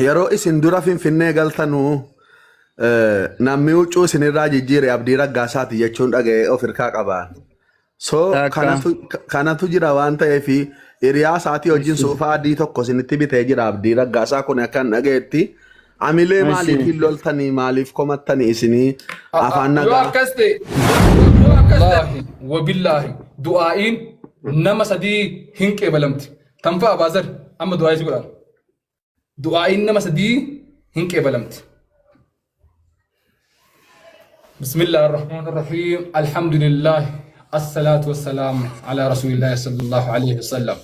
Yeroo isin dura Finfinnee galtanuu namni huccuu isinirraa jijjiire Abdii Raggaasaati jechuun dhaga'ee of hirkaa qabaan. So Takka. kanatu jira waan ta'eef hiriyaa isaatii wajjin suufa adii tokko isinitti bitee jira Abdii Raggaasaa kun akka hin dhaga'etti. Amilee Eshi. maaliitiin loltanii maaliif komattanii isinii afaan Yoo nagaa. akkas ta'e, yoo akkas ta'e, wallaahi wabillaahi du'aa'iin nama sadii hin qeebalamti. Tanfa'a Abaazar amma du'aa'ii si godhaan. Du'aa'iin nama sadii hin qeebalamti. Bismillah ar-Rahmaan ar-Rahiim. Alhamdulillah. Assalaatu wassalaam ala Rasuulillah sallallahu alaihi wasallam.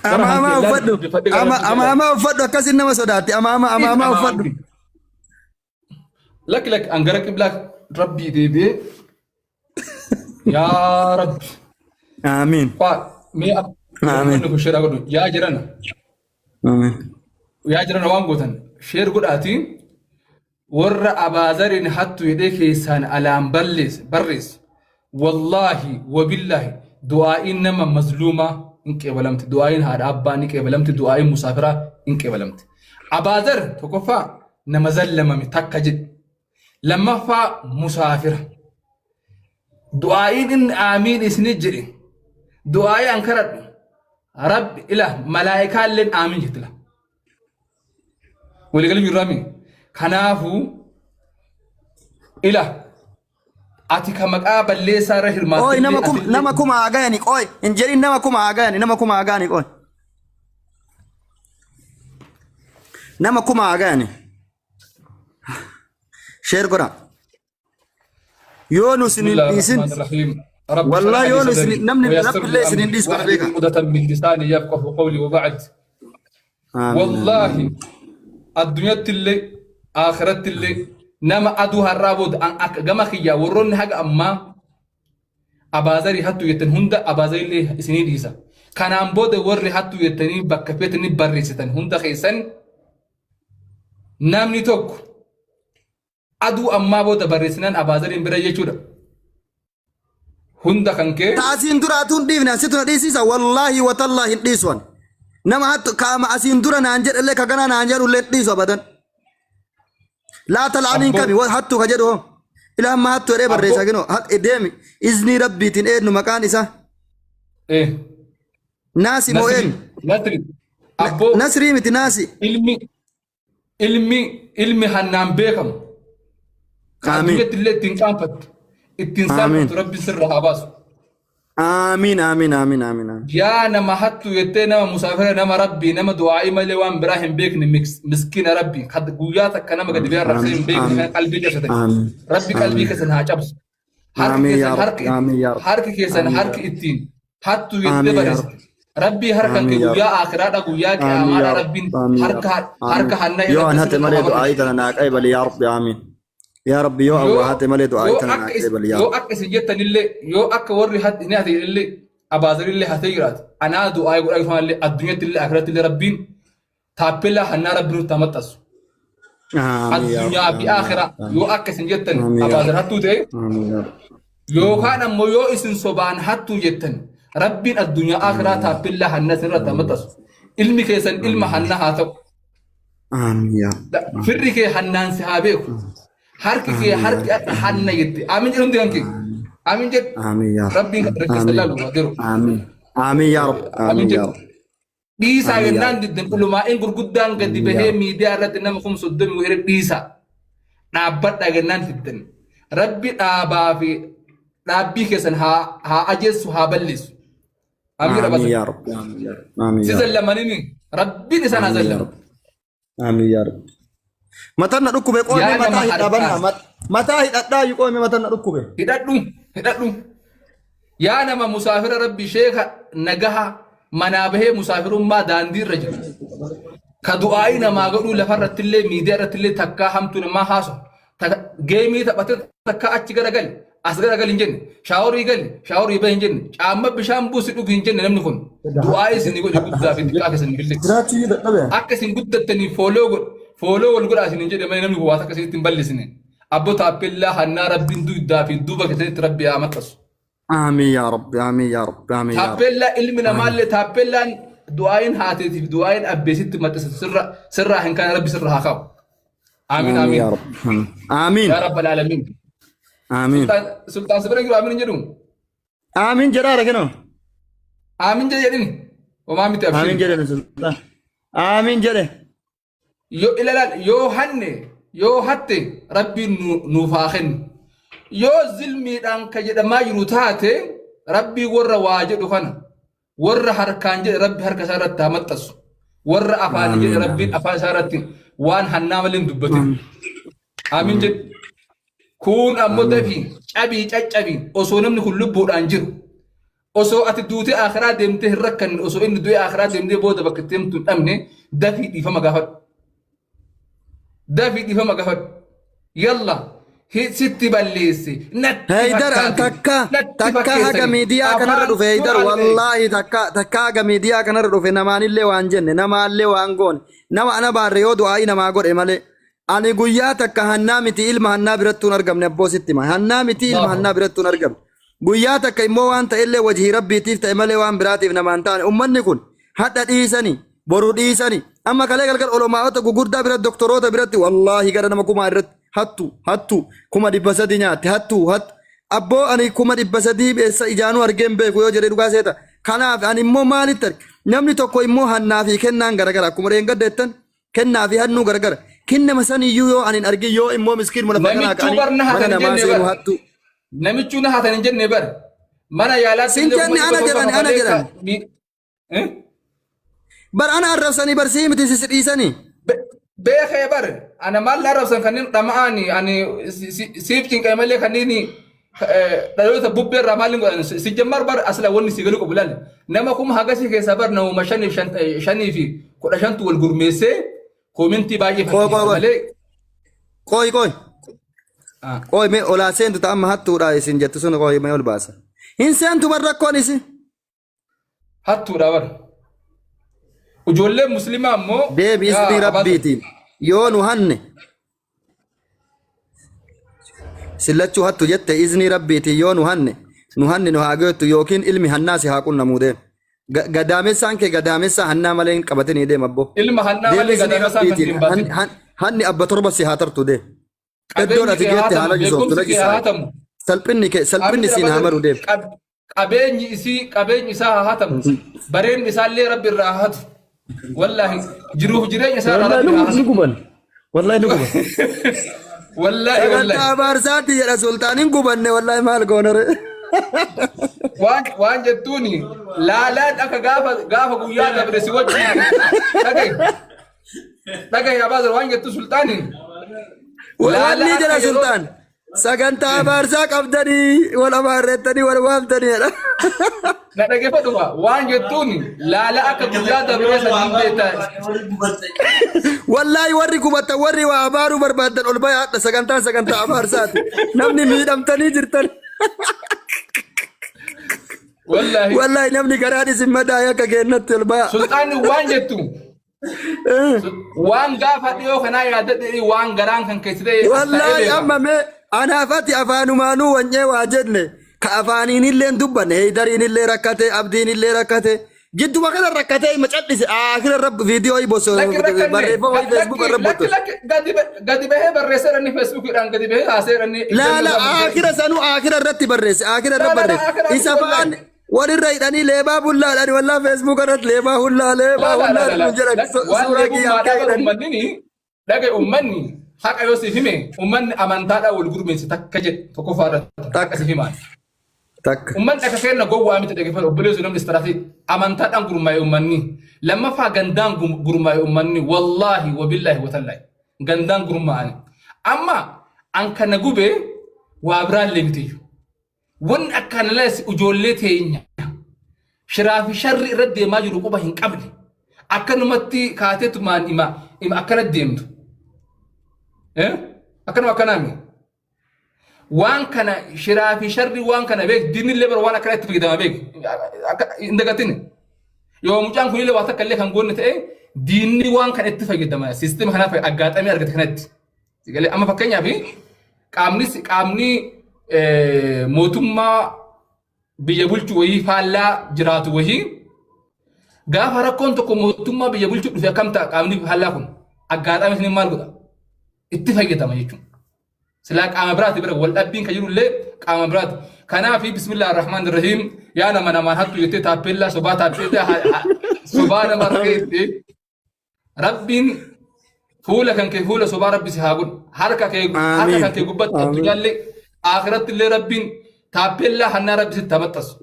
Amaamaa uffadhu. Amaamaa uffadhu akkasin nama sodaatti. Amaamaa amaamaa uffadhu. Lakki lakki an gara qiblaa rabbii deebi'ee yaa rabbi Aamiin. faa mee Aamiin. akka kun sheeraa godhu yaa jirana Aamiin. yaa jirana waan gootan sheer godhaatii warra abaazariin hattu jedhee keessaan alaan balleesse barreesse wallaahi wabillaahi du'aa'iin nama mazluumaa hin qeebalamti du'aa'iin haadha abbaa ni qeebalamti du'aa'iin musaafiraa hin qeebalamti abaazar tokkoffaa nama zallamame takka jedhe lammaffaa musaafira du'aa'iin inni aamiin isini jedhe du'aa'ii an kadhadhu rabbi ila malaa'ikaalleen aamiin jetti la waliigalii jirraami kanaafuu ila ati ka maqaa balleessaa irra Qoy hirmaattillee nama kuma atillee nama kuma haa gayani qoy hin jedhin nama kuma haa gayani nama kuma haa gayani qoy nama kuma haa gayani sheer godha yoo nu isin بسم hin الله dhiisin الرحمن الرحيم رب والله اشرح لي yoo nu isin صدري namni ويسر لي rabbillee isin hin امري dhiisu kana واحلل beeka عقدة من لساني يفقه قولي وبعد amiin والله addunyatti illee akhiratti illee nama aduu har'aa booda an akka gama kiyyaa warroonni haga ammaa abaazarii hattuu jettan hunda abaazarii illee isinii dhiisa. Kanaan booda warri hattuu jettanii bakka feetanii barreessitan hunda keessan namni tokko aduu ammaa booda barreessinaan abaazariin bira jechuudha. Hunda kan kee Ta asiin dura atuu hin dhiifne asitu na dhiisiisa wallaahi watallaahi hin dhiisu ani. Nama hattu kaama asiin dura naan jedhellee ka ganaa naan jedhullee hin dhiisu abadan. Laa tal'aniin Abboo. kami hattu ka jedhu hoo. Ila amma hattu jedhee barreessa Abboo. kinoo deemi iznii rabbiitiin eenyu maqaan isaa eh, naasi moo Nasri eenyu Nasri abboo nasrii miti naasi. ilmi ilmi ilmi hannaan beekamu ka Aamiin. addunyatti illee ittiin qaanfattu ittiin Aamiin. saalfattu rabbi sirra haa baasu. Aamiin aamiin aamiin aamiin aamiin. Yaa nama hattu jettee nama musaafira nama rabbii nama du'aa'ii malee waan biraa hin beekne miskiina rabbii kan guyyaa takka nama gadi biyyaa rakkisee hin beekne Aamiin. kan qalbii cabsatan Aamiin. rabbi qalbii Aamiin. keessan haa cabsu. Harki Aamiin keessan yaa harki Rabbi. Aamiin yaa Rabbi. harki keessan Aamiin yaa harki Rabbi. ittiin hattu jettee Aamiin yaa barreessite. Rabbi. Rabbii harkan kee Aamiin yaa guyyaa Rabbi. akiraadha guyyaa Aamiin qiyaamaadha yaa Rabbi. rabbiin Aamiin yaa harka Rabbi. harka Aamiin. hannaa Yoo an irratti hate sirra malee haa du'aa'ii barreessu. tana naa qaybali yaa Rabbi aamiin. Yaa Rabbi yoo an Yoo waa hate malee du'aa'ii yoo tana naa akka is qaybali yaa yoo Rabbi. akka isin jettanillee yoo akka warri hat ni hate illee abaazarillee hatee jiraate anaa du'aa godhaa ifaanillee addunyatti illee akiratti illee rabbiin taappellaa hannaa rabbi nutti haa maxxansu. Aamiin yaa Addunyaa Rabbi. fi Aamiin yaa akiraa Rabbi. yoo akka isin jettan Aamiin yaa abaazar Rabbi. hattuu ta'e Aamiin yaa Rabbi. yookaan ammoo yoo isin sobaan hattuu jettan rabbiin addunyaa akiraa taappellaa hannaa isinirratti haa maxxansu. Ilmi keessan ilma hannaa haa ta'u. Aamiin yaa Rabbi. Firri kee hannaan si haa beeku. Harki kee Aamiin yaa harki Rabbi. akka hanna jette. Amiin jedhu hundi kan kee. Amiin jedhu. Aamiin yaa Rabbi. Rabbiin kan keessa Aamiin. laalu jiru. Aamiin. Aamiin yaa Rabbi. Amiin Aamiin yaa jedhu. Rabbi. Dhiisaa Aamiin yaa jennaan Rabbi. diddan ulumaa'in gurguddaan gadi Aamiin yaa bahee Rabbi. miidiyaa irratti nama 30,000 hire dhiisaa. Dhaabbadhaa jennaan diddan. Rabbi dhaabaa fi dhaabbii keessan haa haa ajeessu haa balleessu. Amiin Aamiin rabasa. yaa Rabbi. Aamiin yaa Rabbi. Aamiin Si yaa Rabbi. zallamanini rabbiin isaan haa Aamiin yaa zallamu. Rabbi. Aamiin yaa Rabbi. Mataan na dhukkube qoome Yaa nama mataa hidhabanna. harkaa. Mataa hidhadhaa iyyuu qoome mataan na dhukkube. Hidhadhu hidhadhu. Yaa nama musaafira rabbi sheeka nagaha manaa bahee musaafirummaa daandii irra jiru. Ka du'aa'ii namaa godhuu lafarratti illee miidiyaa irratti illee takkaa hamtuu namaa haasu. Geemii taphatee takkaa achi garagali as garagali hin jenne shaaworii gali shaaworii bahi hin jenne caamma bishaan buusi dhugi hin jenne namni kun du'aa'ii isin godhe guddaa fi xiqqaa keessan billee. Jiraachuu iyyuu dadhabe. Akka isin guddattanii fooloo godhe fooloo wal godhaa isin hin jedhe malee namni kun waa takka isinitti hin bal'isine. Abbo taappellaa hannaa rabbiin dugdaa fi duuba keessanitti rabbi haa maxxansu. Aamiin yaa Rabbi. Aamiin yaa Rabbi. Aamiin yaa Rabbi. Taappellaa ilmi namaallee taappellaan Du'aayin haateetiif du'aayin abbeesitti maxxansitu sirra sirraa hin kaane Rabbi sirra haa kaa'u. Amiin Amiin yaa amiin. Rabbi. Amiin. Yaa Rabbal Aalamiin. Amiin. Sultaan Sultaan si bira jiru amiin hin jedhu. Amiin jedhaara kenoo. Amiin jedhe jedhin. Homaa miti Amiin abshiin. jedhe sultaan. Amiin jedhe. Yoo ilaalaal yoo hanne yoo hatte Rabbiin nuuf haa kennu. Yoo zilmiidhaan ka jedhamaa jiru taate Rabbii warra waa jedhu kana warra harkaan jedhe Rabbi harka isaa irratti haa maxxansu. Warra afaanii jedhe Amiin. Rabbiin afaan isaa irratti waan hannaa malee hin dubbatin. Amiin jedhu. Kun ammoo dafii cabii caccabii osoo namni kun lubbuudhaan jiru. Osoo ati duutee akhiraa deemtee hin rakkanne osoo inni du'ee akhiraa deemtee booda bakka itti deemtu hin dhabne dafii dhiifama gaafadhu. Dafii dhiifama gaafadhu. Yalla sitti balleesse natti Heydar an fakkaate takka natti takka haga fakkeessani miidiyaa kanarra afaan dhufe Heydar suuraa ta'e. wallaahi takka takka haga miidiyaa kanarra dhufe namaanillee waan jenne namaallee waan goone nama ana baarre yoo du'aa'ii namaa godhe malee ani guyyaa takka hannaa miti ilma hannaa birattuu hin argamne abboo sitti hima hannaa miti ilma Allahu hannaa birattuu hin argamne guyyaa takka immoo waan ta'ellee wajhii rabbiitiif ta'e malee waan biraatiif namaan taane ummanni kun hadha dhiisani boru dhiisani amma kalee galgal olomaa'ota gugurdaa biratti doktoroota biratti wallaahi gara nama kumaa irratti hattu hattu 300,000 nyaatte hattu hattu abboo ani 300,000 eessa ijaanuu argeen beeku yoo jedhee dhugaa seeta kanaaf ani immoo maalitti arge namni tokko immoo hannaa fi kennaan garagara akkuma dheengadda jettan kennaa fi hannuu garagara kennama saniyyuu yoo ani hin argin yoo immoo miskiin lafa kanaa Namichuu ka'anii bar na mana hatan hin namaa jenne seenu bar. hattu Namichuu na hatan hin jenne bar. Mana yaalaatti sin illee kuma jenne ana 700 jedhani ana kafalee ka jedhani eh? bar ana arrabsanii barsii miti sisi dhiisanii Beekee bar ana maal na arrabsan kanneen dhama'aani ani siif cinqame malee kanneen dhaloota bubbee irraa maal hin godhan si jammar bar asla wanni si galuu qabu laal nama kuma hagasii keessaa bar namuma shanii fi 15tu wal gurmeessee koomentii baay'ee qoy qoy fakkeessa qoy malee qoy qoy ah, qoy mee olaa seentu ta amma hattuudha isin jettu sun qoy mee ol baasa hin seentu bar rakkoon isin Hattuudha bar. Ijoolleen muslimaa immoo Deemi yaa iznii abaasa. rabbiitiin yoo nu hanne sillachuu hattu jette iznii rabbiitiin yoo nu hanne nu hanne nu haa geettu yookiin ilmi hannaa si haa qunnamuu deem. Gadaamessaan kee gadaamessaa hannaa malee hin qabatinii deem abboo. Ilma hannaa Deemi malee iznii gadaamessaan kan rabbiitiin siin baasin. hanni abba torba si haa tartu deem. Iddoon Qabeenyi ati kee haa geette haa hatamu, lajisooftu beekumsi kee haa lajisaa. hatamu. Salphinni kee salphinni Abdi siin haa Abadar maru deem. qabeenyi isii qabeenyi isaa haa hatamu. Bareenni isaallee rabbi irraa haa hatu. Wallaahi jiruuf jireenya isaa irraa Wallahi rabbi haa nu hatu. guban. Wallahi nu guban. Wallaahi Sagantaa wallaahi. abaarsaatti jedha sultaan hin gubanne wallahi maal goonare. Waan jettuuni laalaan akka gaafa gaafa guyyaa dabre si wajjin dhagahi. Dhagahi abaazar waan jettu sultaani. Wanni Laalaa jedha akka yeroo sultaan sagantaa abaarsaa qabdanii wal abaarreettanii wal waamtanii jedha. Na dhaggeeffadhuma waan jettuun laala akka guyyaa dabree saniin beekta. Wallaahi warri gubattan warri waa abaaruu barbaaddan ol bayaa hadha sagantaan sagantaa abaarsaati. Namni miidhamtanii jirtan. Wallaahi. Wallaahi namni garaan isin madaa'e akka keennatti ol bayaa. Sulxaanni waan jettu waan gaafa dhiyoo kanaa yaadadhe waan garaan kan keessa ta'e as ta'ee Wallaahi beeka. amma mee anaaf ati afaanumaanuu wanyee waa jenne ka afaaniinillee hin dubbanne heydariinillee rakkate abdiinillee rakkate gidduma kana rakkatee ima cal'ise akira irra viidiyoo boso Lakki rakkanne barreeffama feesbuuk irra lakki boto lakki gadi bahee barreesseera inni feesbuukiidhaan gadi bahee haaseera inni ijjannoo laala isaa murteesse. akira sanuu akira irratti barreesse akira irra Laa laa laa barreesse akira isa wallahi. fa'aan walirra hidhanii leebaa bullaadhaan wallaa feesbuuk irratti leebaa hullaa leebaa Laa laa hullaa laa laa nu jedhan laa waan suuraa kiyyaa leebummaadhaa kee bar hidhanii. uummanni dhagaye uummanni haqa yoo siif hime uummanni amantaadhaan wal gurmeesse takka jedhe tokkoffaa irratti haqa Takka siif himaan. takka. Uummanni akka kenna gowwaa miti dhaggeeffatu obboleessu namni istiraafii amantaadhaan gurmaa'e uummanni lammaffaa gandaan gurmaa'e uummanni wallaahi wabillaahi watallaahi gandaan gurmaa'ani. Amma an kana gube waa biraallee mitiyyuu. Wanni akkaan lees ijoollee teenya shiraa fi sharri irra deemaa jiru quba hin qabne akkanumatti kaateetumaan ima ima akkana deemtu. Eh? Akkanuma akkanaami. Waan kana shiraa fi sharri waan kana beek diinni illee bara waan akkana itti fayyadama beek hin dagatin. Yoo mucaan kunillee waa takka illee kan goonne ta'e diinni waan kana itti fayyadama siistema kanaaf aggaaxamee argate kanatti. Sigalee amma fakkeenyaaf qaamni qaamni mootummaa biyya bulchu wayii faallaa jiraatu wayii Gaafa rakkoon tokko mootummaa biyya bulchu dhufe akkam ta'a qaamni faallaa kun? Aggaadhaame isin maal godha? Itti fayyadama jechuudha. Silaa qaama biraati bira wal dhabbiin kan jirullee qaama biraati. Kanaaf bismillah ar-rahmaan ar-rahiim yaa nama namaan hattu jettee taappeellaa sobaa taappeellaa sobaa nama argeette Rabbiin fuula kan kee fuula sobaa rabbi si haa godhu. Harka kee harka Aamiin. kan kee gubbatti Aamiin. addunyaallee akhiratti illee Rabbiin taappeellaa hannaa rabbi sitti haa maxxansu.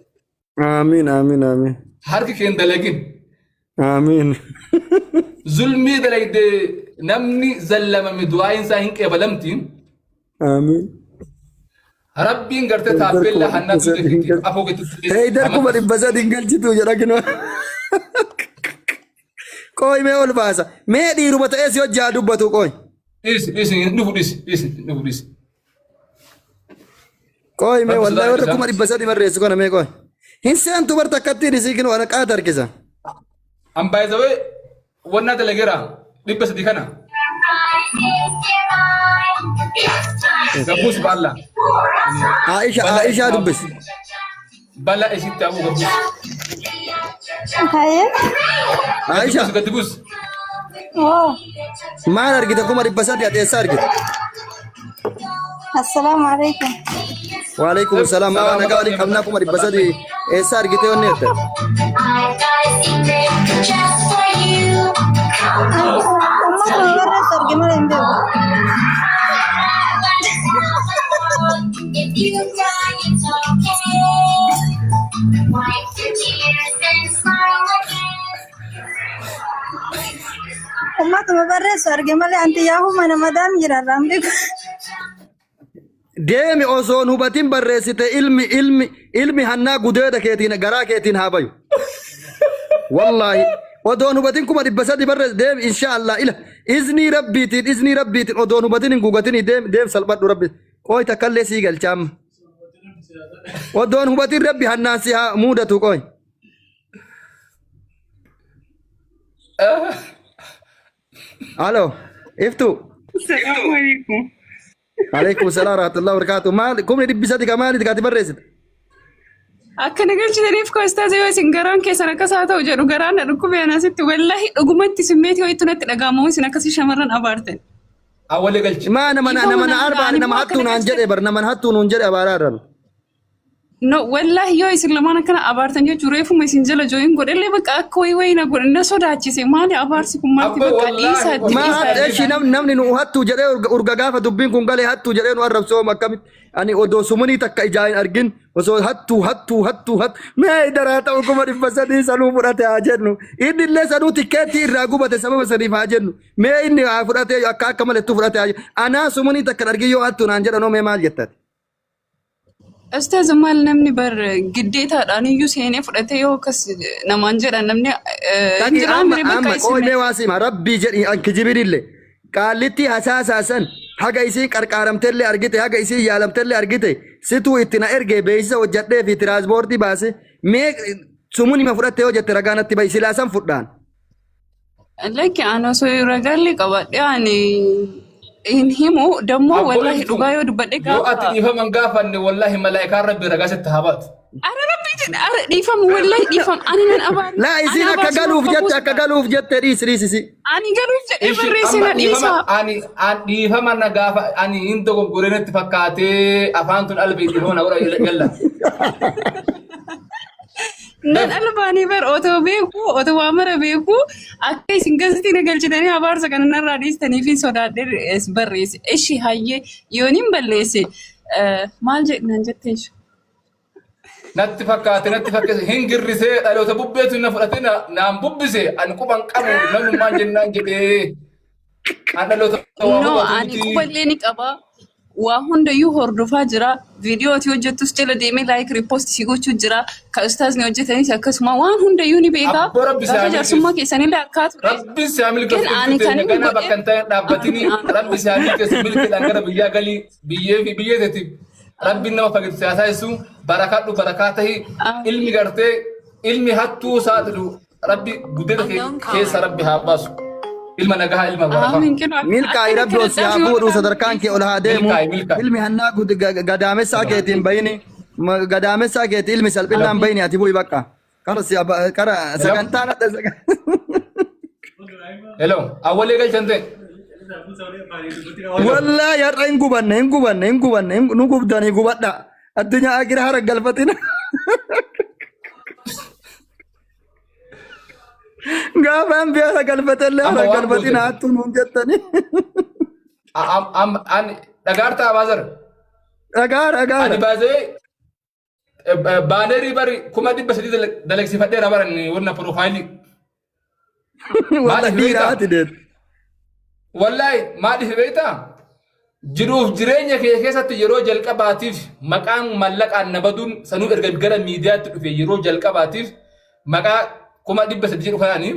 Aamiin aamiin aamiin. Harki kee hin dalagin. Aamiin. Zulmii dalagde namni zallamame du'aayin isaa hin qeebalamti. Aamiin. Rabbiin gartee taappeellaa hannaa tuute afoo keetti Heydar 300,000 hin galchitu jedha kinoo. Qooy mee ol baasa. Mee dhiiruma ta'ee si hojii haa dubbatu qooy. Dhiisi dhiisi hin dhufu dhiisi dhiisi hin dhufu dhiisi. Qooy mee Rabbi wallahi warra sodaa 300,000 barreessu kana mee qooy. Hin seentu bar takkattiin isii kinoo ana qaata harkisa. An by the way wannaa dalageera 300 kana gabbuus baalla. Aisha Bala Aishaa dubbisi. Bala isitti hafu gabbuus. Haye. Gadi Aisha buus gadi buus. Oh. maal argite 300,000 ati eessa argite? Assalaamu alaikum. Waalaikum salaam. Maa nagaa waliin qabnaa 300,000 eessa argite wanni jette? Ummata warra arge malee hin beeku. Ummatuma barreessu arge malee anti yaahuu mana madaam jira irraa hin beeku. Deemi osoo hin hubatin barreessite ilmi ilmi ilmi hannaa gudeeda keetiin garaa keetiin haa bayu. Wallaahi odoo hin hubatin 300,000 barreesse deemi inshaallah ila iznii rabbiitiin iznii rabbiitiin odoo hin hubatin hin gugatin deemi deem salphadhu rabbi qooy takkallee sii galcha amma. Odoo hin hubatin rabbi hannaan si haa muudatu qooy. Halo iftu. Assalamu alaikum. Alaikum salaam warahmatullahi wabarakatuh. Maal 300,000 ka maaliiti kaati barreessite? Akka na galchitaniif koo ustaaza yoo isin garaan keessan akkas haa ta'u jedhu garaan na dhukkube anasitti wallahi dhugumatti simmeetii wayiitu natti dhaga'ama isin akkasii shamarran abaartan. Awwalee galchi. Maa nama Dhiifama nama na naan arbaani ta'an nama immoo hattuu akka na naan jedhe galchitan. bar nama hattuu nuun jedhe abaaraa irran. No wallahi yoo isin lamaan akkana abaartan jechuun reefuma isin jala jooyin godhellee bakka akka wayii wayii na godhe na sodaachise maali abaarsi kun maalti Abbo bakka wallaahi dhiisaa itti Maa dhiisaa hatta itti eshi namni nu hattuu jedhee urga gaafa dubbiin kun galee hattuu jedhee nu arrabsoo akkamitti ani odoo sumunii takka ijaa hin argin osoo hattuu hattuu hattuu hattuu mee daraa ta'u 300,000 sanuu fudhate haa jennu inni illee sanuu tikkeettii irraa gubate sababa saniif haa jennu mee inni haa fudhatee akka akka malettuu fudhate haa jennu anaa sumunii takka hin argin yoo hattuu naan jedhanoo mee maal jettati. Ustaaz maal namni bar giddeetaadhaan iyyuu seenee fudhatee yoo akkas namaan jedhan namni hin Dhaqi jiraan amma bire bakka amma isin qooy mee waa sima rabbii jedhi an kijibinille qaallitti hasaasaa san haga isiin qarqaaramtellee argite haga isiin yaalamtellee argite situu itti na ergee beeksisa hojjadhee fi tiraanspoortii baase mee sumunima fudhatte yoo jette ragaa natti bahi silaa san fudhaan. Lakki ani osoo ragaallee qabadhe ani hin himu dammoo Abbo wallahi iftu dhugaa yoo dubbadhe yoo ati gaafa dhiifama hin gaafanne wallahi malaa'ikaan rabbi ragaa sitti haa baatu. Ara rabbi jedhe ara dhiifamu wallahi dhiifamu ani nan abaare Laa ani isiin akka abaarsa galuuf bakka jette buusu akka galuuf jette dhiisi dhiisi si. ani galuuf jedhee Ishi barreesse amma na dhiifama dhiisaa. ani an dhiifama na gaafa ani hin dogoggoree natti fakkaatee afaan tun albee dhiifama na godha yalla. Nan albaanii bar otoo beeku otoo waa mara beeku akka isin gasitti na galchitanii abaarsa kana narraa dhiistanii fi sodaadhee barreesse. Ishi hayyee yooniin balleesse maal jedhi naan jettee ishi. Natti fakkaate natti fakkaate hin girrisee dhaloota bubbeetu na fudhatee naan bubbise ani quban qabu namummaan jennaan jedhee. An dhaloota waa No, hubatu ani miti. quballee ni qaba. Waa hundayyuu hordofaa jira. Viidiyoo ati hojjettus jala deemee laayik riippost si gochuu jira. Kan ustaazni hojjetanis akkasuma waan hundayyuu ni beeka. Abboo rabbi si haa Gaafa jaarsummaa milkeessu. keessanillee akkaa ture. Rabbi si haa milkeessu. Kan ani Ilmi kan teenya inni ganaa godhe bakka hin ta'in dhaabbatini. Rabbi si haa milkeessu milkeedhaan gara biyyaa galii biyyee fi biyyee teetiif. Rabbi nama fageessu si haa taasisu. Barakadhu barakaa tahi. Ilmi gartee ilmi hattuu saaxilu Rabbi guddina kee keessa Rabbi haa baasu. Ilma nagahaa ilma barakaa. Amiin kennu akka Milkaa'i akkana rabbi ol si haa kadhadhaaf yoo fuudhu ta'an sadarkaan kee ol haa deemu. Milkaa'i milkaa'i. Ilmi hannaa gadaamessaa keetiin bayini. Gadaamessaa keeti ilmi salphinnaan bayini ati bu'i bakka. Qara si qara sagantaan adda sagantaa. Hello, awwalee galchan ta'e. Wallaahi har'a hin gubanne hin gubanne hin gubanne nu gubdanii gubadha. Addunyaa akira hara galfatina. Gaafa ambiyaa hara galfatellee Amma hara waan galfatina goote. hattuu nuun jettanii. Ani dhagaartaa Abaazar. Dhagaa dhagaa. Ani baasee baanerii bari 300,000 dalagsiifadheera baran wanna piroofaayilii. Walla Maaliif dhiira beektaa? ati deet. Wallaahi maaliif beektaa? Jiruuf jireenya kee keessatti yeroo jalqabaatiif maqaan mallaqaan na baduun sanuu erga gara miidiyaatti dhufe yeroo jalqabaatiif maqaa 300,000 jedhu kanaanii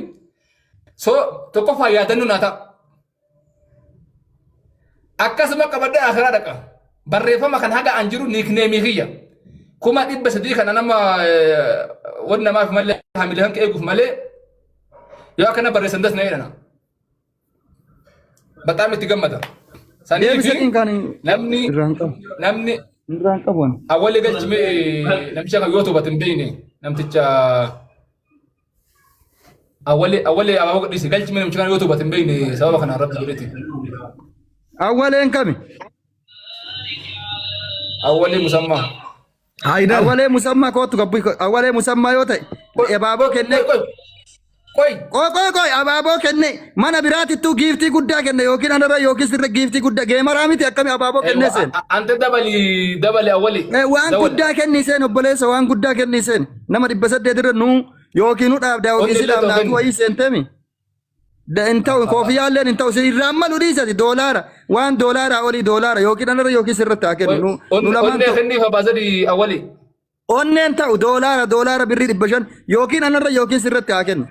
so tokkoffaa yaadannoo naa ta'a. Akkasuma qabadhee akhiraa dhaqa. Barreeffama kan haga an jiru niikneemii kiyya. 300,000 kana nama wanni namaaf malee hamilee hanqa eeguuf malee yoo akkana barreessan das na jedhana. Bataam itti gammada. Sanii fi Deebisatiin kan namni irraan qabu. namni Irraan qabu. ani. awwalee galchimee namicha kan yoo toobate hin beekne namticha awwalee awwalee abaaboo gadhiise galchimee namicha kan yoo toobate hin beekne sababa kanaan rabbi godheeti. Awwaleen kami? Awwalee musammaa. Haayidar. Awwalee musammaa kootu gabbu awwalee musammaa yoo ta'e abaaboo kennee Qoy qoy. qoy qoy qoy abaaboo kenne mana biraatittuu giiftii guddaa kenne yookiin anarra yookiin sirra giiftii guddaa geemaraa miti akkami abaaboo kennee seen. Ante dabali dabali awwalee. Waan guddaa kenni seen obboleessa waan guddaa kenni seen nama 800 irra nuu yookiin nu dhaabdaa yookiin si dhaabnaa tu wayii seenteemi. Hin ta'u koofiyaalleen hin ta'u si irraan malu dhiisati doolaara waan doolaaraa olii doolaara yookiin anarra yookiin sirratti haa kennu nu lamaan Onnee ta'u. kenniif abbaa sadii awwalee. Onneen ta'u doolaara doolaara birrii 500 yookiin anarra yookiin sirratti haa kennu.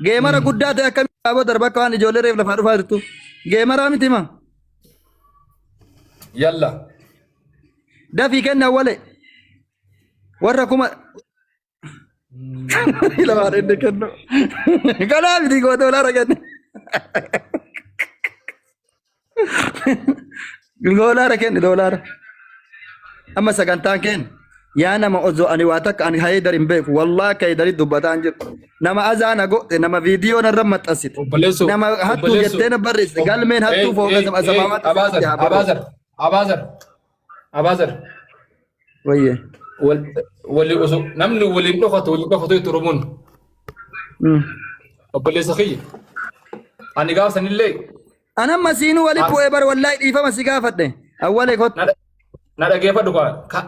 Geemara guddaa ta'e akkamii abaaboo darba akka waan ijoollee reef lafaa dhufaa jirtu. Geemaraa miti ma? Yalla. Dafii kenna awwale. Warra kuma lamaan inni kennu. Kanaa miti koo doolaara kenne. Doolaara kenni doolaara. Amma sagantaan kenni. Yaa nama osoo ani waa takka ani haydar hin beeku wallaahi akka haydari dubbataa hin jiru. Nama azaa na godhe nama viidiyoo narra maxxansite. Obboleessoo. Nama hattuu jettee na barreessite galmeen hattuu fooqa samaamaatti Abaazar haa barreessu. Abaazar Abaazar Abaazar. Wayyee. Wali osoo namni waliin dhokatu waliin dhokatu itti Oromoon. Obboleessa kiyya. Ani gaafa sanillee An amma siinuu wali bu'ee bar wallaahi dhiifama si gaafadhe. Awwalee kottu. Na dhageeffadhu kaa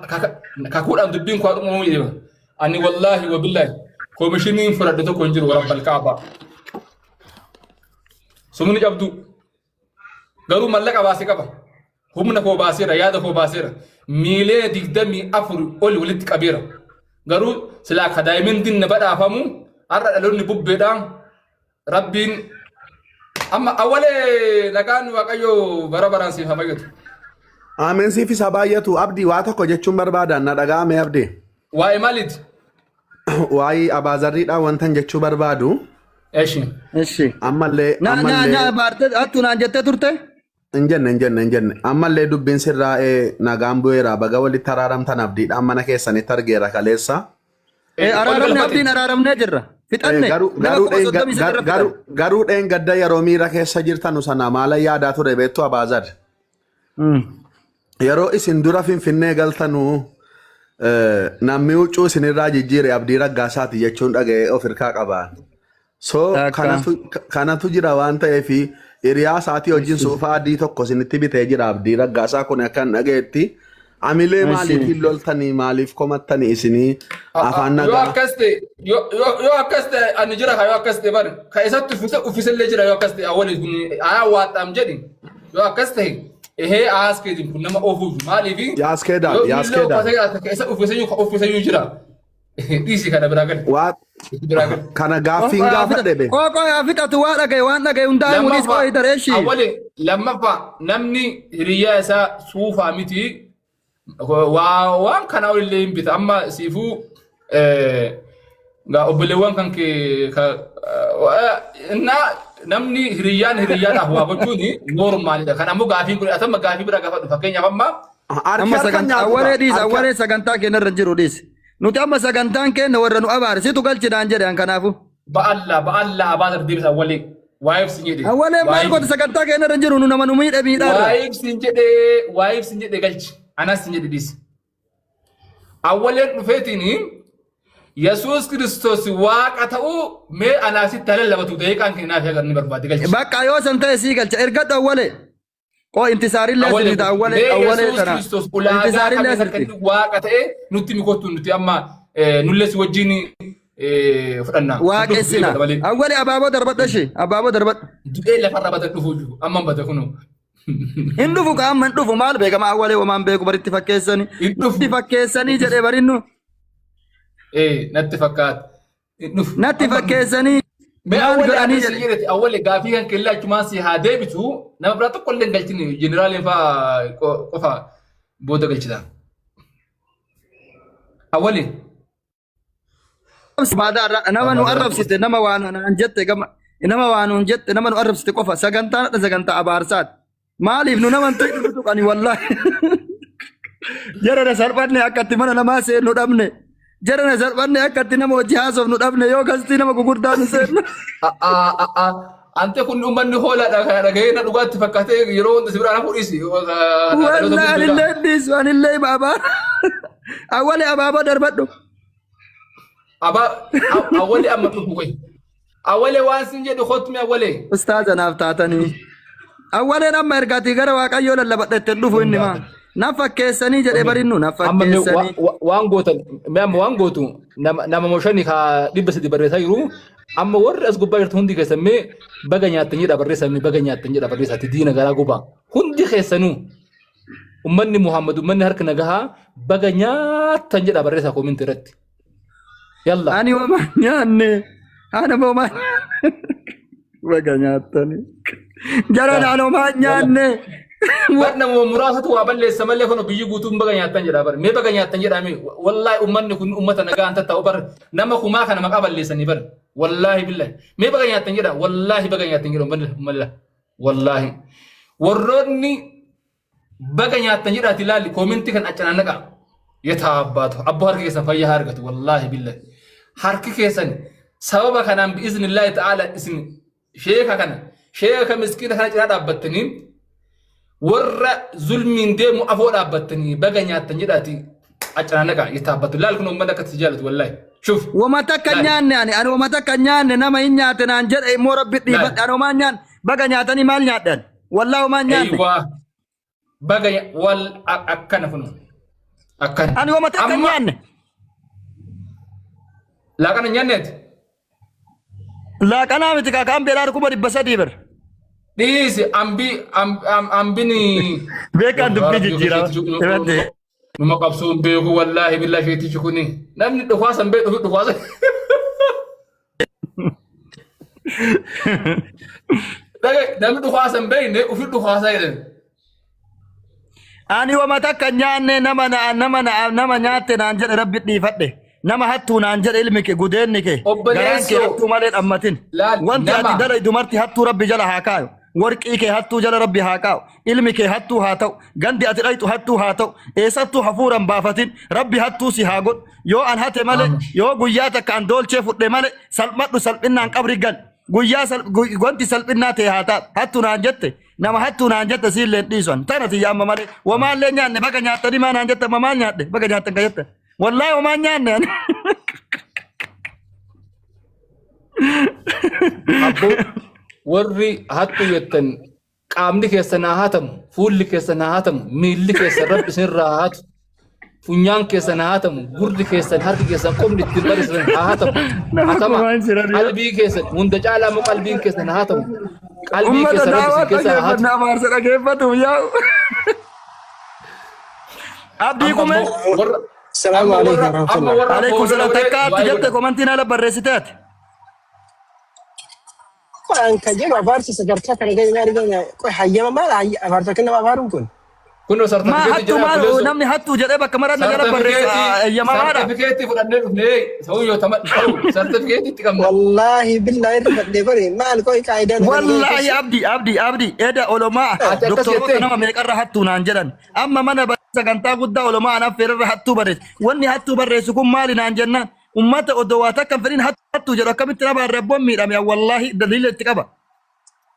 kakuudhaan dubbiin koo dhumuu jedhama. Ani wallaahi wabillaahi koomishiniin fudhadhe tokko hin jiru rabbal kaabaa. Sumni qabdu garuu mallaqa baasee qaba. Humna koo baaseera yaada koo baaseera. Miiliyoona 24 ol walitti qabeera. Garuu silaa ka daayimendiin na badhaafamu har'a dhaloonni bubbeedhaan Rabbiin amma awwalee nagaan Waaqayyo bara baraan siif haa baay'atu. Ameen siifis haa baay'atu. Abdii waa tokko jechuun barbaadan na dhaga'ame Abdii. Waa'ee maaliiti? Waa'ee abaazarriidhaan wantan jechuu barbaadu. Eshi. Eshi. Ammallee Na na na ammallee baarte hattuu naan jettee turte? hin jenne hin jenne hin jenne ammallee dubbiin sirraa'ee nagaan bu'eera baga walitti araaramtan abdiidhaan mana keessanitti argeera kaleessa. Araaramne abdiin araaramnee jirra. Fixanne Garuu nama garuu kuma dheen- soddomii sadii irra garuu fixanne. garuu dheengadda yeroo miira keessa jirtanu sana maala yaadaa ture beektu Abaazar. Yeroo isin dura Finfinnee galtanuu namni huccuu isinirraa jijjiire Abdii Raggaasaati jechuun dhaga'ee of hirkaa qaba. So Takka. kanatu jira waan ta'eef hiriyaa isaatii wajjin suufa adii tokko isinitti bitee jira Abdii Raggaasaa kun akka hin dhaga'etti. Amilee maaliitiin loltanii maaliif komattanii isinii afaan Yoo nagaa. akkas ta'e yoo akkas ta'e ani jira ka yoo akkas ta'e bari ka isatti uffise uffisellee jira yoo akkas ta'e awwali kun ayaa waaxaam jedhi yoo akkas ta'e ehee aas keetiin kun nama oofuuf maaliifi Yaaskeedaan yoo innillee yaaskeedaan. uffate jiraate ka isa uffiseyyuu ka uffiseyyuu jira. Dhiisi kana biraa gali. Waa Itti biraa gali. kana gaaffiin gaafadhe be. Qoo qoo yaa fixatu waa dhagaye waan dhagaye hundaa himu dhiis qoo hidar eshi. Awwali lammaffaa namni hiriyyaa isaa suufaa miti waa waan kanaa olillee hin bita amma siifuu gaa obboleewwan kan kee ka innaa namni hiriyyaan hiriyyaadhaaf waa gochuun noormaalidha. Kan ammoo gaafiin kun atamma gaafii bira gaafadhu fakkeenyaaf amma Harki Amma harka sagantaa nyaatu awwalee dhiis harka awwalee sagantaa keenyarra jiru dhiis. Nuti amma sagantaan keenya warra nu abaare situ galchinaan jedhe an kanaafu. Ba'alla ba'alla abaa dardeebisa awwalee. Waa'eef sin jedhe. Awwalee maal Waa'eef goota sagantaa keenya irra hin jiru nu nama nu miidhe miidhaarra. waa'eef sin jedhe waa'eef sin jedhe galchi. Anas sin jedhe dhiisi. Awwaleen dhufeetiin Yesuus Kiristoos waaqa ta'uu mee anaasitti halallabatu daqiiqaan kennaaf eegan ni barbaade galchi. Bakka yoo san ta'e sii galcha ergadhu awwalee. Qoo intisaarillee Awwalee asirti awwalee mee awwalee Yesuus tana. Kiristoos ulaagaa Intisaarillee kamiin akka asirti. inni waaqa ta'e nutti mi kottu nuti amma nullee si wajjin fudhanna. Hin dhufu du'ee Waaqessina. bada malee. Awwalee abaaboo darbadhu ishee abaaboo darbadhu. Du'ee lafarra bada dhufuu jiru amma bada kunoo. Hin dhufu ka amma hin dhufu maal beekama awwalee homaan beeku baritti fakkeessanii. Hin dhufu. Natti fakkeessanii jedhee barinnu. Natti fakkaata. Hin dhufu. Natti Amma hin dhufu. fakkeessanii Mee maal awwalee godhanii akka si jedhe. jedhete awwalee gaafii kan kellaa achumaan si haa deebisu nama biraa tokko illee hin galchine jeneraaliin fa'aa qofa booda galchita. Awwalee. Nama nu arrabsite nama waan naan jette gama nama waan nuun jette nama nu arrabsite qofa sagantaan hadha sagantaa abaarsaati. Maaliif nu nama hin tuqnu nu tuqani wallaahi. Jara na salphanne akka itti mana namaa seennu dhabne. Jara na salphanne akka itti nama hojii haasofnu dhabne yoo gastii nama gugurdaa nu seennu. Ante kun uummanni hoolaadha kana dhagahee na dhugaatti fakkaatee yeroo hunda si biraa na fuudhisi. Wallaahi anillee hin dhiisu anillee hima abaar. Awwali abaaboo darbadhu. Awwalee amma dhufu qoy. Awwalee waan sin jedhu kottu mi awwalee. Ustaaza naaf taatanii. Awwaleen amma ergaatii gara Waaqayyoo lallabadha itti hin dhufu inni maa. Na fakkeessanii jedhee barinnu na Amma mee fakkeessanii. waan gootan mee amma waan gootu nama nama moshani ka 300 barreessaa jiru amma warri as gubbaa jirtu hundi keessan mee baga nyaattan jedha barreessaa mee baga nyaattan jedha barreessaati diina garaa gubaa hundi keessanuu ummanni Muhammad ummanni harka nagahaa baga nyaattan jedha barreessaa koominti irratti. Yalla. Ani homaa nyaanne. Ana homaa baga nyaattanii. Jara naan homaa nyaanne. Bar nama muraasatu waa balleessa malee kun biyyi guutuun baga nyaattan jedha bar. Mee baga nyaattan jedha mee wallaahi ummanni kun ummata nagaa an tatta'u bar nama kumaa kana maqaa balleessanii bar. Wallaahi billahi. Mee baga nyaattan jedha wallaahi baga nyaattan jedha ummanni ummanni wallaahi. Warroonni baga nyaattan jedhaati ilaalli koomentii kan accanaan naqa. Yataa abbaatu abboo harki keessan fayyaa haa argatu wallaahi billahi. Harki keessan sababa kanaan bi'iznillaahi ta'aala isin sheeka kana sheeka miskiina kana cinaa dhaabbattanii warra zulmiin deemu afoo dhaabbattanii baga nyaattan jedhaati accanaan naqa yataa abbaatu laal kun uummanni akkatti si jaallatu wallaahi. Shuf. Wama takka Laal. nyaanne ani ani wama takka nyaanne nama hin nyaate naan jedhe immoo rabbi dhiifadhe ani homaa hin nyaanne baga nyaatanii maal nyaadhan wallaahi homaa hin nyaanne Eywaa. Baga wal akkana kun. Akkana. ani wama takka hin Amma nyaanne laaqana hin nyaanneeti. laaqanaa miti kaakaan beelaa 300,000 bir Dhiisi ambii ambini. beekaan dubbii jijjiirama irratti Numa qabsoon beeku wallaahi billaa sheetichi kuni. Namni dhufaasan beeku dhufaasan. Dhagaye namni dhufaasan beekne ofi dhufaasaa jedhan. Ani wama takka hin nyaanne nama na nama na nama nyaatte naan jedhe rabbi dhiifadhe. Nama hattuu naan jedhe ilmi kee gudeenni kee garaan kee Obboleessoo hattuu malee dhammatin. laal Wanti ati nama dalaydu marti hattuu rabbi jala haa kaayu. Warqii kee hattuu jala rabbi haa kaa'u. Ilmi kee hattuu haa ta'u. Gandi ati dhayxu hattuu haa ta'u. Eessattuu hafuura hin baafatin. Rabbi hattuu si haa godhu. Yoo an hate malee, yoo guyyaa takka an doolchee fudhe malee, salphadhu salphinnaan qabri gal. Guyyaa wanti salphinnaa ta'e haa taatu. Hattuu naan jette. Nama hattuu naan jette siillee hin dhiisu an. Tana tiyya amma malee. Wamaallee nyaanne baga nyaattanii maa naan jette amma maal nyaadhe baga nyaattan ka jette. Wallaahi homaa hin nyaanne ani. Abboo warri hattuu jettan qaamni keessan haa hatamu, fuulli keessan haa hatamu, miilli keessan rabbi isinirraa haa hatu, funyaan keessan haa hatamu, gurri keessan, harki keessan, qubni ittiin barreessan haa hatamu. Nama Hatama kumaan jiran yaa. qalbii keessan hunda caalaa immoo qalbiin keessan haa hatamu. Qalbii Ummata keessan rabbi daawaa isin keessaa haa hatu. dhageeffanna abaarsa dhageeffatu yaa'u. Abdii Amma kumee. immoo warra Salaamu amma alaikum warra amma warahmatullah. warra Alaikum booda salaam godhee takka atti du'aa jette godhan. komantiin haala barreessite ati. An kan jedhu abaarsa sadarkaa kana gadi na argina. Qoy hayyama maal abaarsa akka nama abaaruun kun? Kunoo Maa sartifikeetii hattuu jedhaa maal obboleessoo. namni hattuu jedhee bakka maraa na jala barreessa Sartifikeetii eeyyamamaadha. sartifikeetii fudhannee dhufnee sa'uu yoo tama ta'u sartifikeetii itti qabna. Wallaahi billaahi irra fadhee bari maal qoy qaayidaan kana gadi Wallaahi keessa. abdii abdii abdii eda olomaa Ati akkas doktoroota jettee nama meeqarra hattuu naan jedhan amma mana Sagantaa guddaa olomaa an affeerarra hattuu barreesse. Wanni hattuu barreessu kun maali naan jennaan ummata odoo waa takka hin fedhin hattuu jedhu akkamitti na baarre abboon miidhame an wallaahi daliila itti qaba.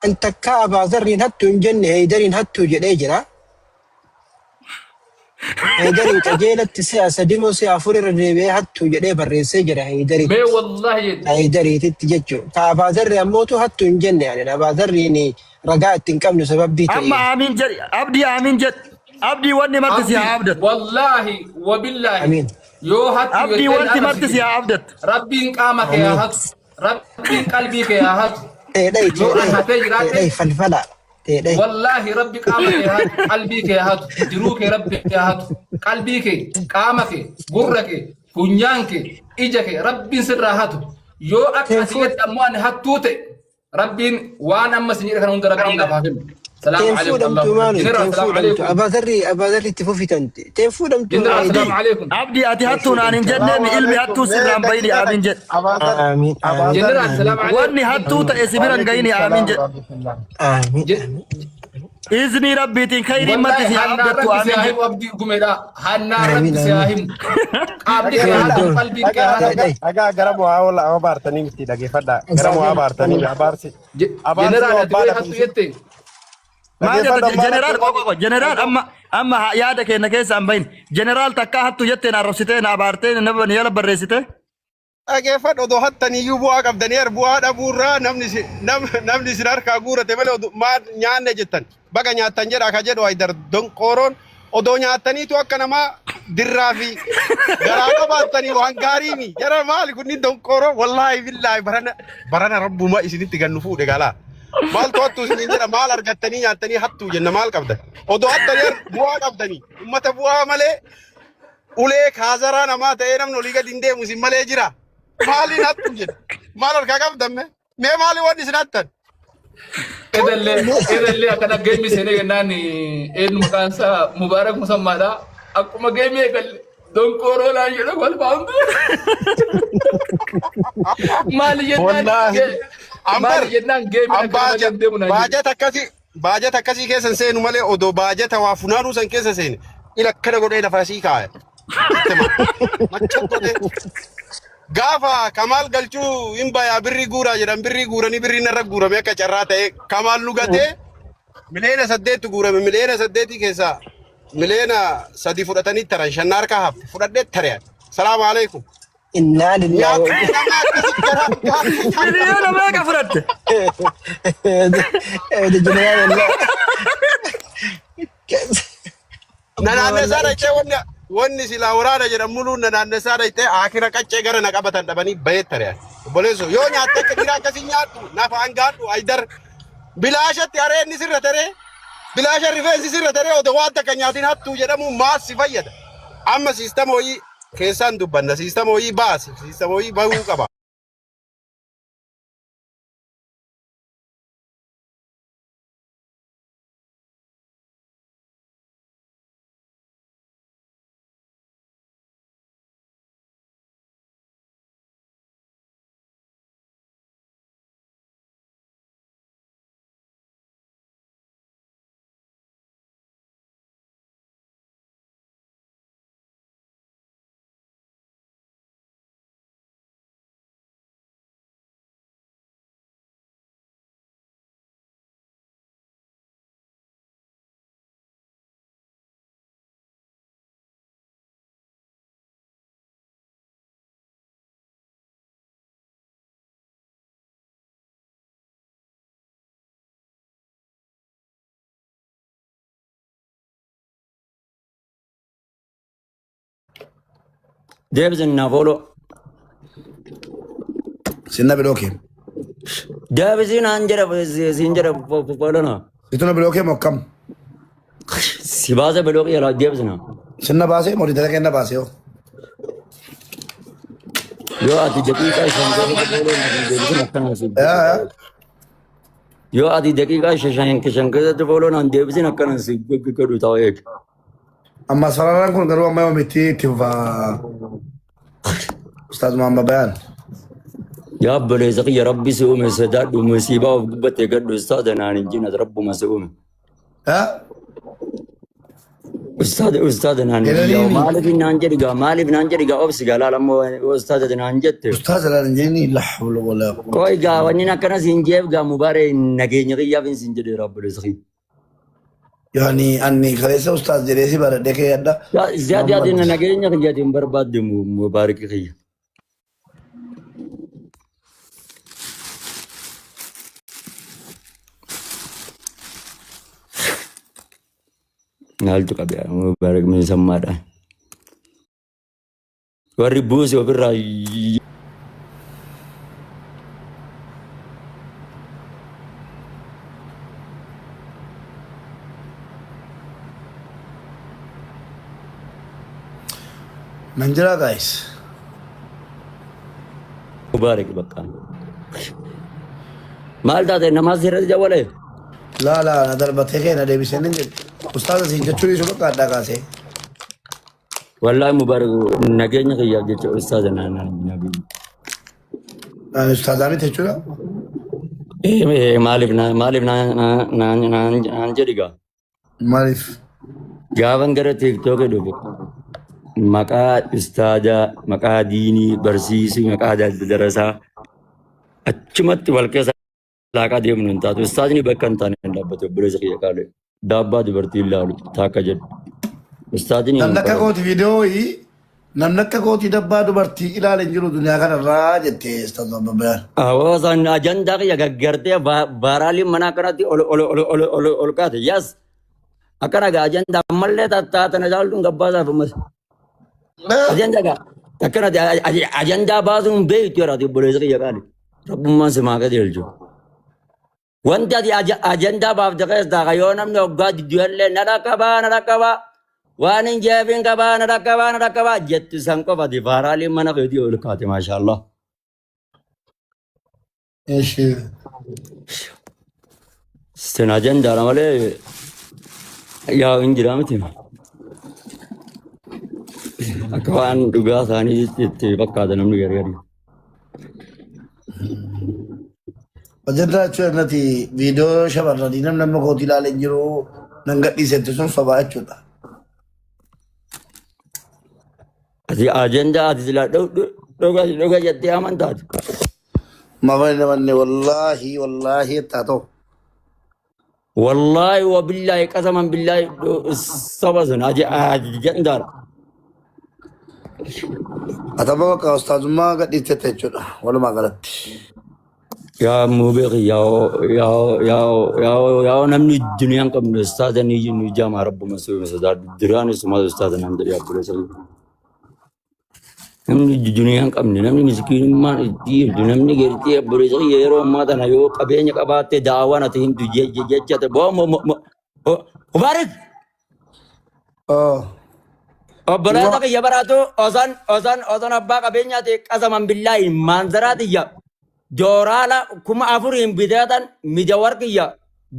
An takkaa Abaazarriin hattuu hin jenne Heydariin hattuu jedhee jira. Heydariin qajeelatti si'a sadimoo si'a afur irra deebi'ee hattuu jedhee barreessee jira Mee Heydaritti. wallahi jedhi. Heydariititti jechuudha. Ka Abaazarri ammootu hattuu hin jenne ani. Abaazarriin ragaa itti hin qabnu sababbii Amma ta'eef. aamiin jedhi abdii aamiin jedhi abdii wanni marti si haa Abdi abdattu. wallahi wabillahi Amiin. yoo hattu Abdii jettee na wanti marti si arrabsite haa abdattu. rabbiin qaama kee haa Amiin. hatu rabbiin qalbii kee haa hatu Teedhai yoo an teedhai hatee jiraadhe teedhai falfala teedhai. Wallaahi rabbi qaama kee haa hatu, qalbii kee haa hatu, jiruu kee rabbi haa hatu, qalbii kee, qaama kee, gurra kee, funyaan kee, ija kee rabbiin sirraa hatu. Yoo akka Teen ati fuudh jette ammoo ani hattuu ta'e rabbiin waan amma isin jedhe kana hunda rabbiin naaf haa kennu. Salaamu Teen alaikum fuudhamtu Allahu maali? Jeneraal Teen salaamu fuudhamtu. alaikum. Abaazarri abaazarri itti fufitan. Teen fuudhamtu Jeneraal Heydari. salaamu alaikum. Abdii ati Teen hattuu naan hin fuudhamtu. jenneemi Salaamu ilmi alaikum. hattuu Mee sirraan bayini daqiiqaa aamiin takka jedhi. Abaazar Amiin amiin Abaazar Jeneraal amiin salaamu alaikum. Wanni hattuu ta'e si biran Waalaikum gayini aamiin salaam jedhi. warahmatullah. amiin amiin. Iznii rabbiitiin khayriin marti Wallahi si haa hannaa abdattu rabbi si aamiin haa jedhi. himu abdii gumeedha. Hannaa rabbi Amiin si haa amiin. himu. Qaamni kee haa Dhageeffadha. hatu Doon qalbiin kee Dhagaa haa hatu. dhagaa teedhai. dhagaa gara bu'aa oola abaartanii miti dhageeffadha. Gara bu'aa abaartanii abaarsi abaarsi Jeneraal yoo ati abbaa wayi hattu dhabamsi jette. Maal dhageeffadhu jetta ammaa jeneraal lakki qoqo qoqo jeneraal amma amma yaada keenya keessa hin bahin jeneraal takkaa hattu jettee na arrabsitee na abaartee na na jala barreessite Dhageeffadhu odoo hattaniyyuu bu'aa qabdanii ar bu'aa dhabuurraa namni si- namni isin harkaa guurate malee odoo maal nyaanne jettan baga nyaattan jedha ka jedhu Haydar donqooroon odoo nyaattaniitu akka namaa dirraa fi garaa qabaattanii waan gaariimi jara maali kunniin donqooroo wallaahi billaahi barana barana rabbuma isinitti gannu fuudhe galaa maaltu hattuu isiniin jedha maal argattanii nyaattanii hattuu jenna maal qabdan odoo hattanii ar bu'aa qabdanii ummata bu'aa malee Ulee kaazaraa namaa ta'ee namni olii gadi hin deemu isin malee jira. Maaliin hattu jedha. Maal harkaa qabdan mee? Mee maali wanni isin hattan? Edallee edallee akkana geemmi seenee jennaan eenyu maqaan isaa Mubaarak Musammaadha. Akkuma geemmi eegalle donqooroo naan jedhu kolfaa hundi. Maali jennaan Wallaahi. Ambar maali jennaan geemmi an akka nama baaja deemu naan jedhu. baajata akkasii Baajata akkasii keessa hin seenu malee odoo baajata waa funaanuu san keessa seene ila akkana godhee lafa sii kaaya. Sitti hima. Macha godhee. Gaafa Kamaal galchuu hin bayaa birrii guuraa jedhan birrii guuranii birrii narra guurame akka carraa ta'e Kamaal nu gatee miliyoona saddeettu guurame miliyoona saddeetii keessaa miliyoona sadi fudhatanii taran shanna harkaa hafte fudhadhee tare. Salaamu alaikum. Innaa lillahi wa Nyaatni nama akkasii garaa gaarii Miliyoona meeqa fudhatte? inna jeneraal Na naannessaa dhaqxee wanni wanni silaa waraana jedhan muluun na naannessaa dhaqxee akira qaccee gara na qabatan dhabanii bahee tare. Obboleesso yoo nyaatte akka dhiiraa akkasii nyaadhu nafa hangaadhu aydar bilaashatti hareenni sirra taree bilaasha rifeensi sirra taree odoo waan takka nyaatiin hattuu jedhamu maal si fayyada. Amma siistama wayii keessaan dubbanna siistama wayii baasi siistama wayii bahuu qaba. Deebisi na follow. Sinna bilooke. Deebisi naan jedha siin jedha follow na. Situ na bilookee moo akkam? Si baasa bilooqii jalaa deebisi na. Sinna baasee moo didara kenna baasee hoo? Yoo ati daqiiqaa shan keessatti follow na hin deebisin akkana si. Yaa Yoo ati daqiiqaa shan shan keessatti follow na hin deebisin akkana si godhu ta'u eegi. Amma sararaan kun garuu amma yoomitti itti fufa Ustaaz Muhammad Bayaan. Yaa obboleessa kiyya rabbi si uume sodaadhu musiibaa of gubbatte gadhu ustaaza naan hin jiin as rabbuma si uume. Haa? Ustaada ustaada naan jedhi yaa Jedhaniini. maaliif naan jedhi gaa maaliif naan jedhi gaa obsi gaa laala ammoo ustaada naan jette. Ustaaza naan hin jedhini la hawla wala quwwata. Qoy gaa wanni akkana siin jeef gaa mubaaree nageenya kiyyaaf hin siin jedhe rabbileessa kiyya. Yaani anni kaleessa ustaaz jedhee si baradhee kee adda. Ziyaadii ati nageenya kiyyaatiin barbaadde mubaarik kiyya. Maaltu qabe mubaarik miisammaadha. Warri buuse ofirraa Nan jira guys. mubaarik bakka. Maal taate namaa seerratti jawwalee? Laa laa na darbatee kee na deebisee nan jedhe. Ustaaza siin jechuun isuma qaaddaa kaasee. Wallaahi mubaarik nageenya kiyyaaf jecha ustaaza naan naan. Ani ustaazaa miti jechuudha. Maaliif maaliif naan jedhi gaa? Maaliif? Gaafan gara tiiktookii dhufe maqaa ustaadaa, maqaa diinii, barsiisuu, maqaa darasaa achumatti wal keessa laaqaa deemnu hin taatu. Ustaazni bakka hin taane hin dhaabbatu obboleessa kiyya qaalee. Daabbaa dubartii hin laalu taakka jedhu. Ustaazni hin Namni akka qaratu. kooti viidiyoo wayii namni akka kooti dabbaa dubartii ilaale hin jiru duniyaa kanarraa jettee ustaaz Babbayaan. Hawaasaan ajandaa kiyya gaggartee baaraaliin mana akkanatti ol ol ol ol ol ol kaate. Yas akkana gaa ajandaa ammallee tattaatana caaltuun gabbaasaaf ammas. Ajandaa gaa akkana ajandaa baasuun beektu yeroo obboleessa kiyya qaali. Rabbummaan si maa qajeelchu. Wanti ati ajandaa baafte keessaa ka yoo namni hoggaa didduellee na dhaqqabaa na dhaqqabaa waan hin jeefin qabaa na dhaqqabaa na dhaqqabaa jettu san qofa ati faaraaliin mana keetii ol kaate maashaallah. Eshi. Sin ajandaadha malee yaa hin jiraa miti. Akka waan dhugaa isaanii itti fakkaata namni gargari. Ajandaa jechuun nati viidiyoo shamarranii namni amma kooti ilaale hin jiru nan gadhiisetti sun sobaa jechuudha. Ati ajandaa ati silaa dhuga dhuga jettee amantaati. Mafani namanne wallaahi wallaahi jettaa ta'u. Wallaahi wabillaahi qasaman billaahi saba sun ajandaadha. Atama bakka ustaazummaa gadhiistette jechuudha walumaa galatti. Yaa mubeeki yaa yaa yaa yaa yaa namni duniyaan qabnu ustaaza ni nu jaama rabbuma suuma sodaadhu duraan isuma ustaaza naan jedhe abbuleessa. Namni duniyaan qabne namni miskiinummaan itti himtu namni gartee abbuleessa yeroo ammaa tana yoo qabeenya qabaatte daawaan ati himtu jecha ta'e boo Mubaarik Oh. obboleessa kiyya baraatu osaan osaan osaan abbaa qabeenyaa ta'e qasaman billaahi maanzaraa tiyya dooraala 4000 biteetan mija warqiyya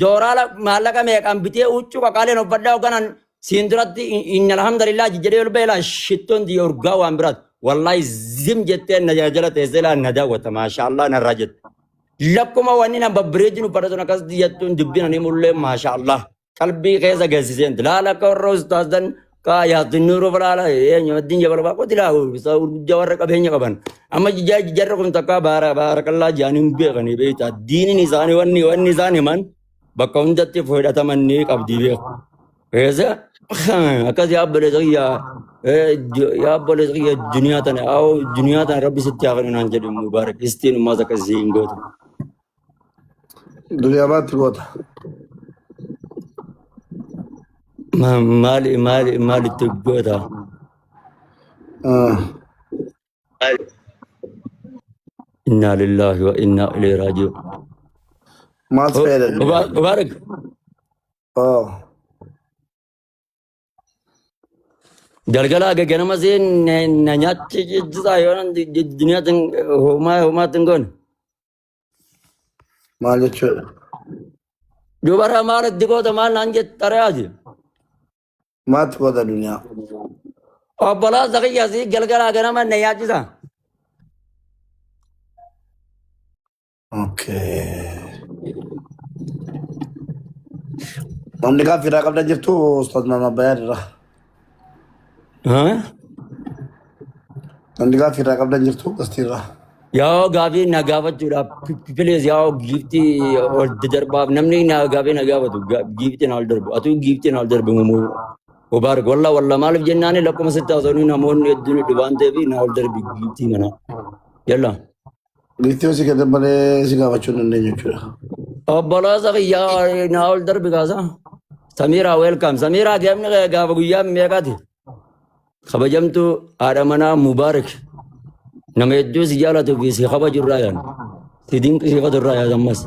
dooraala maallaqa meeqaan bitee huccuu qaqaaleen uffadhaa hoogganan siin duratti inni alhamdulillah jedhee ol beela shittoon tiyya urgaa waan biraati wallaahi zim jettee na jala teessee laa na daawwata maashaallah narraa jette lakkuma wanni na babbareedin uffata sun akkas jettuun dubbiin ani mullee maashaallah qalbii keessa geessiseen laala akka warra ustaazan kaa yaadinnuuru laala eenyu addiin jabala waaqoti laa guddaa warra qabeenya qaban amma jarra kun takka baara baarakallaa jedhanii hin beekanii beektaa diiniin isaanii wanni wanni isaan himan bakka hundatti fudhataman ni qabdi beeku. Keessa akkas yaa obboleessa kiyya yaa obboleessa kiyya duniyaa tana haa duniyaa tana rabbi sitti haa kennu naan jedhu mubaarak istiin ummaas akkasii hin gootu. Duniyaa baatti goota. Maali maali maalitti goota? Ah. Inna lillahi wa inna ilayhi raaji'uun. Maaltu fayyada duniyaa? Mubaarak Oh. galgala aga ganama seen na nyaachisaa yoo duniyaatiin homaa homaatiin goone. Maal jechuudha? Dubara maalitti goota maal naan jettaraati. Maaltu goota duniyaa? Obbolaa kiyya si galgala ganama na nyaachisa. Okay. Namni gaaffii irraa qabdan jirtu Ustaaz Maamad Bayaan irraa. Haa? Namni gaaffii irraa qabdan jirtu gastiirraa. Yaa gaafii na gaafachuudhaaf please yaa giiftii ol darbaaf namni na gaafii na gaafatu giiftii na ol darbu atuu giiftii na ol darbu mubaarak walla walla maaliif jennaani lakkuma sitti haasa'anii namoonni hedduun dhufaan ta'eef na ol darbi giiftii kana yalla. Giiftii yoo si kennan malee si gaafachuu hin dandeenyu jechuudha. Obboleessa kiyyaa na ol darbi kaasa. Samiiraa welcome. Samiiraa geemni gaafa guyyaa meeqaati? Kabajamtuu haadha manaa Mubaarak nama hedduu si jaalatuu fi si kabaju irraa yaan. Si dinqisiifatu irraa yaan ammas.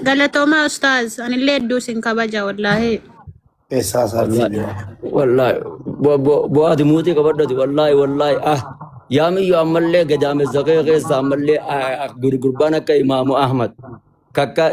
Galatoomaa ustaaz anillee hedduu isin kabaja wallaahi. Eessaa isaartii Wallaahi jira. wallaahi bo'aati muuxii qabadhati wallaahi wallaahi ah yaamiyyuu ammallee gadaamessa kee keessa ammallee gurbaan akka imaamu Ahmad kakka.